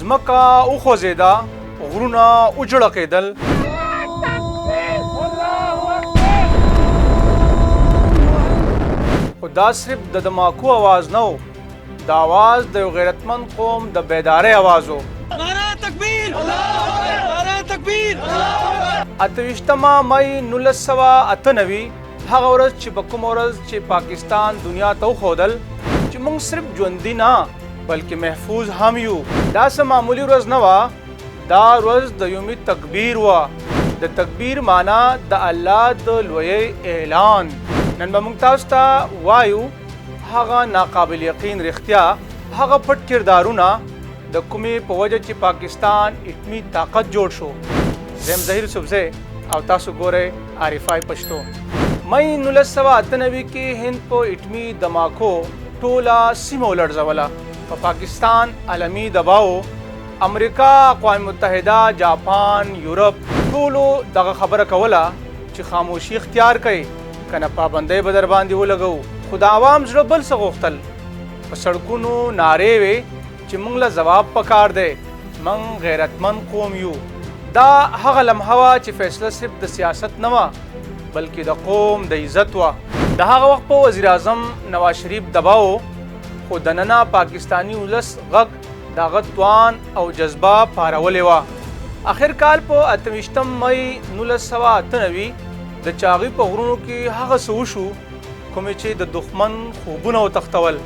ځمکه وخوځېده، غرونه وجړقېدل. خو دا صرف د دماکو اواز نه و، دا اواز د یو غیرتمند قوم د بیدارۍ اواز و. 28مه مئی 1998، هغه ورځ چې په کومه ورځ چې پاکستان دنیا ته وښودل چې موږ صرف ژوندي نه، بلکې محفوظ هم یو. دا څه معمولي ورځ نه وه، دا ورځ د یوم تکبیر وه. د تکبیر معنا د الله د لویۍ اعلان. نن به موږ تاسو ته وایو هغه ناقابل یقین رښتیا، هغه پټ کردارونه د کومې په وجه چې پاکستان اټمي طاقت جوړ شو. زه یم ظهیر یوسفزی او تاسو ګورئ عارفای پښتو. مئی 1998 کې هند په اټمي دماکو ټوله سیمه ولړزوله. په پاکستان عالمي دباو، امریکا، اقوام متحده، جاپان، یورپ ټولو دغه خبره کوله چې خاموشي اختیار کړئ، کنه پابندۍ به در باندې ولګوو. خو د عوام زړه بل څه غوښتل. په سړکونو نارې وې چې موږ له ځواب پکار دی، موږ غیرتمن قوم یو. دا هغه لمحه وه چې فیصله صرف د سیاست نه وه، بلکې د قوم د عزت وه. د هغه وخت په وزیر اعظم نواز شریف دباو، خو دننه پاکستاني ولس غږ د هغه توان او جذبه پارولې وه. اخر کال په 28 مئی 1998 د چاغي په غرونو کې هغه څه وشو کومې چې د دښمن خوبونه وتښتول.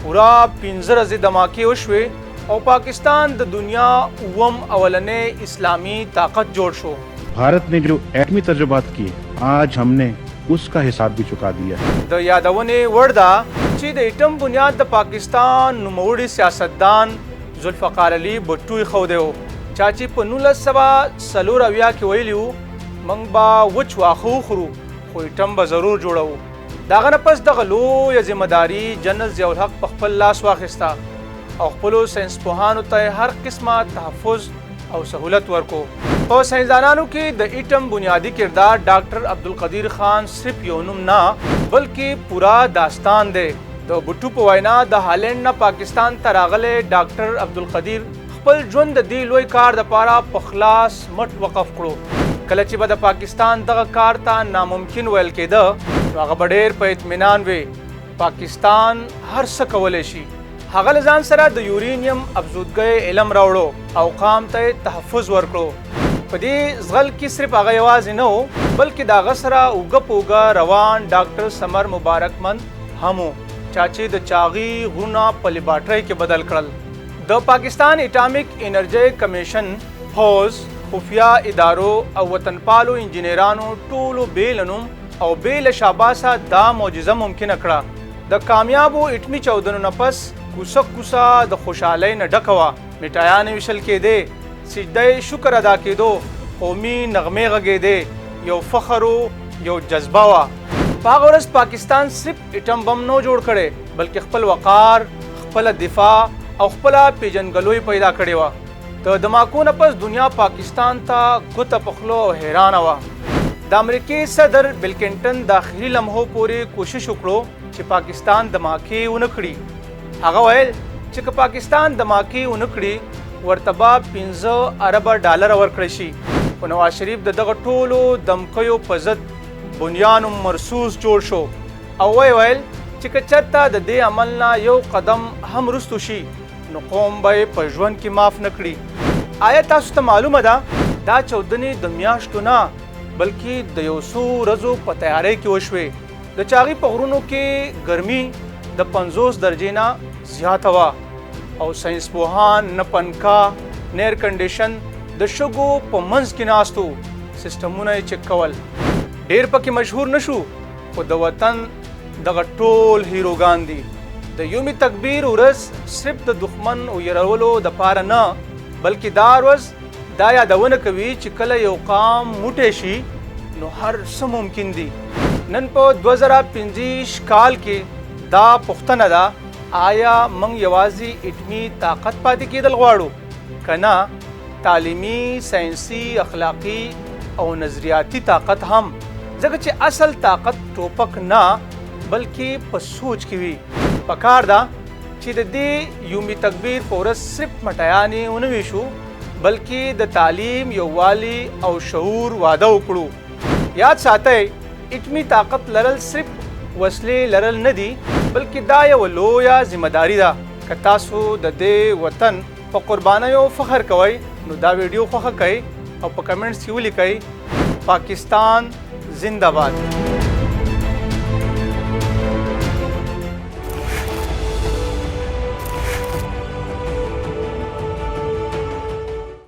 پوره 5 ورځې دماکې وشوې او پاکستان د دنیا اووم اولنی اسلامي طاقت جوړ شو. भारत ने जो एटमी तजुर्बात किए، आज हमने उसका हिसाब भी चुका दिया है. د یادونې وړ ده چې د اټم بنیاد د پاکستان نوموړي سیاستدان ذوالفقار علي بټو ایښودی و، چا چې په 1974 کې ویلي وو، موږ به وچ واښه وخورو، خو اټم به ضرور جوړوو. د هغه نه پس دغه لویه ذمه داري جنرال ضیاءالحق په خپل لاس واخیسته او خپلو ساینسپوهانو ته یې هر قسمه تحفظ او سهولت ورکو. په ساینسدانانو کې د اټم بنیادي کردار ډاکټر عبدالقدیر خان صرف یو نوم نه، بلکې پورا داستان دی. د بټو په وینا، د هالند نه پاکستان ته راغلی ډاکټر عبدالقدیر خپل ژوند د دې لوی کار دپاره په خلاص مټ وقف کړو. کله چې به د پاکستان دغه کار ته ناممکن ویل کېده، نو هغه به ډېر په اطمینان وي، پاکستان هر څه کولی شي. هغه له ځان سره د یورینیم افزودګۍ علم راوړو او قام ته یې تحفظ ورکړو. په دې زغل کې صرف هغه یوازې نه و، بلکې د هغه سره اوږه په اوږه روان ډاکټر ثمر مبارکمند هم و، چا چې د چاغي غرونه په لیبارټرۍ کې بدل کړل. د پاکستان اټامیک انرژۍ کمیشن، فوج، خفیه ادارو او وطنپالو انجینرانو ټولو بې له نوم او بې له شاباسه دا معجزه ممکنه کړه. د کامیابو اټمي چاودنو نه پس کوڅه کوڅه د خوشحالۍ نه ډکه وه. میټایانې ویشل کېدې، سجده شکر ادا کېدو، قومي نغمې غږېدې. یو فخر و، یو جذبه وه. په هغه ورځ پاکستان صرف اټم بم نه جوړ کړی، بلکې خپل وقار، خپله دفاع او خپله پیژندګلوي پیدا کړې وه. د دماکو نه پس دنیا پاکستان ته ګوته په خوله او حیرانه وه. د امریکې صدر بل کلنټن د اخري لمحو پورې کوشش وکړو چې پاکستان دماکې ونه کړي. هغه ویل چې که پاکستان دماکې ونه کړي، ورته به 5 اربه ډالر ورکړی شي. خو نواز شریف د دغه ټولو دمکیو په ضد بنیان مرصوص جوړ شو او ویې ویل چې که چېرته د دې عمل نه یو قدم هم وروستو شي، نو قوم به یې په ژوند کې معاف نه کړي. آیا تاسو ته معلومه ده، دا چاودنې د میاشتو نه، بلکې د یو څو ورځو په تیارۍ کې وشوې؟ د چاغي په غرونو کې ګرمي د 50 درجې نه زیاته وه او ساینسپوهان نه پنکا، نه ایر کنډیشن، د شګو په منځ کې ناست وو، سیستمونه یې چک کول. ډېر پکې مشهور نشو، خو د وطن دغه ټول هیروګان دي. د یوم تکبیر ورځ صرف د دښمن او یرولو د پاره نه، بلکې دا ورځ دا یادونه کوي چې کله یو قام موټی شي، نو هر څه ممکن دي. نن په 2025 کال کې دا پوښتنه ده، آیا موږ یوازې اټمي طاقت پاتې کېدل غواړو، که نه تعلیمي، ساینسي، اخلاقي او نظریاتي طاقت هم؟ ځکه چې اصل طاقت ټوپک نه، بلکې په سوچ کې وي. پکار ده چې د دې یوم تکبیر په ورځ صرف مټایانې ونه ویشو، بلکې د تعلیم، یووالي او شعور وعده وکړو. یاد ساتئ، اټمي طاقت لرل صرف وسلې لرل نه دي، بلکې دا یوه لویه ذمه داري ده. که تاسو د دې وطن په قربانیو فخر کوئ، نو دا ویډیو خوښه کړئ او په کمنټس کې ولیکئ پاکستان زنده باد.